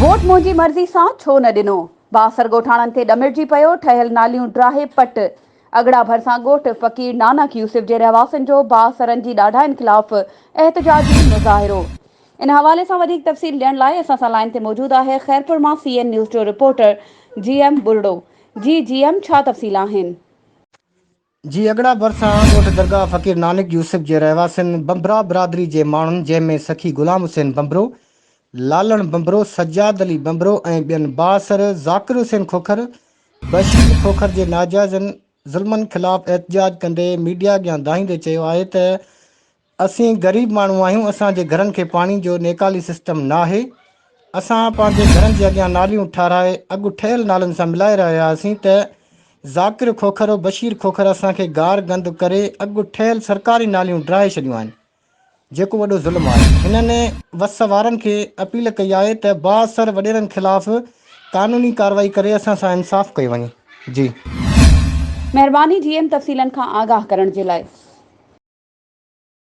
Vote منهنجي مرضي سان ڇو نه ڏنو؟ بااثر ڳوٺاڻن تي ڏمرجي پيو، ٺهيل ناليون ڊاهي پٽ. اڳڙا ڀرسان ڳوٺ فقير نانڪ يوسف جي رهواسين جو بااثرن جي ڏاڍاين خلاف احتجاجي مظاهرو. ان حوالي سان وڌيڪ تفصيل ڏيڻ لاء اسان سان لائين تي موجود آهي خيرپور مان سي اين نيوز جو رپورٽر جي ايم ٻرڙو. جي جي ايم ڇا تفصيل آهن؟ جي اڳڙا ڀرسان ڳوٺ درگاهه فقير نانڪ يوسف جي رهواسين ڀنڀرا برادري جي ماڻهن جنهن ۾ سخي غلام حسين ڀنڀرو، لالڻ ڀنڀرو، سجاد علي ڀنڀرو ۽ ٻين بااثر ذاڪر حسين کوکر، بشير کوکر جي ناجائزن ظلمن خلاف احتجاج ڪندي ميڊيا اڳيان دانهيندي چيو آهي ته اسين غريب ماڻهو آهيون اسان جي گهرن کي پاڻي جو نيڪالي سسٽم ناهي اسان پنهنجي گهرن جي اڳيان ناليون ٺاهرائي اڳ ٺهيل نالين سان ملائي رهيا هئاسين ته ذاڪر کوکر و بشير کوکر اسان کي گار گند ڪري اڳ ٺهيل سرڪاري ناليون ڊاهي ڇڏيون آهن جيڪو وڏو ظلم آهي هنن وس وارن کي اپيل ڪئي آهي ته بااثر وڏيرن خلاف قانوني ڪارروائي ڪري اسان سان انصاف ڪيو وڃي جي. مهرباني جي ايم تفصيلن کان آگاهه ڪرڻ جي لاء.